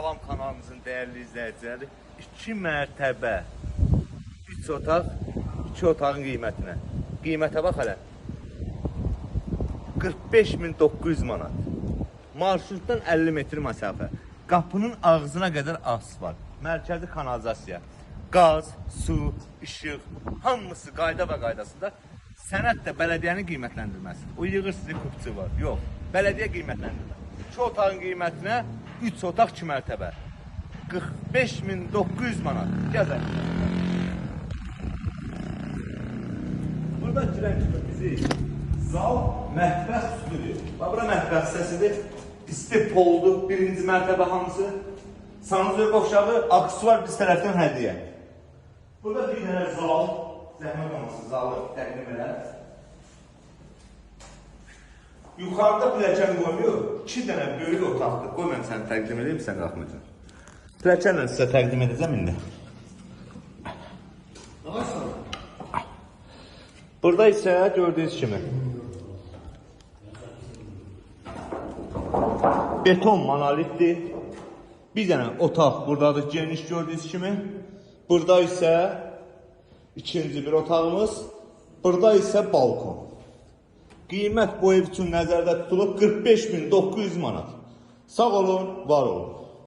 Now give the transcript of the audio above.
Salam kanalımızın dəyərli izləyiciləri. 2 mərtəbə, 3 otaq, 2 otağın qiymətinə. Qiymətə bax hələ. 45.900 manat. Marşrutdan 50 metr məsafə. Qapının ağzına qədər asfalt. Mərkəzi kanalizasiya. Qaz, su, işıq, hamısı qayda və qaydasında. Sənəd də bələdiyyənin qiymətləndirməsidir. O yığır sizi kupçu var. Yox, bələdiyyə qiymətləndirmə. 2 otağın qiymətinə 3 otaq 2 mərtəbə. 45.900 manat. Gəzək. Burada girən kimi bizi zal, mətbəx üstüdür. Bax, bura mətbəx hissəsidir. İsti poldur, birinci mərtəbə hamısı. Sanuzel qovşağı, aksesuar biz tərəfdən hədiyyə. Burada bir dənə zal, zəhmət olmasa zalı təqdim elə. Yuxarıda pilləkən qoymuyor, 2 dənə böyük otaqdır. Qoy mən səni təqdim edeyim, sən qalxmayacaqsan. Pilləkənlə sizə təqdim edəcəm indi. Burada isə gördüyünüz kimi beton monolitdir. Bir dənə otaq buradadır, geniş gördüyünüz kimi. Burada isə ikinci bir otağımız. Burada isə balkon. Qiymət bu ev üçün nəzərdə tutulub 45.900 manat. Sağ olun, var olun.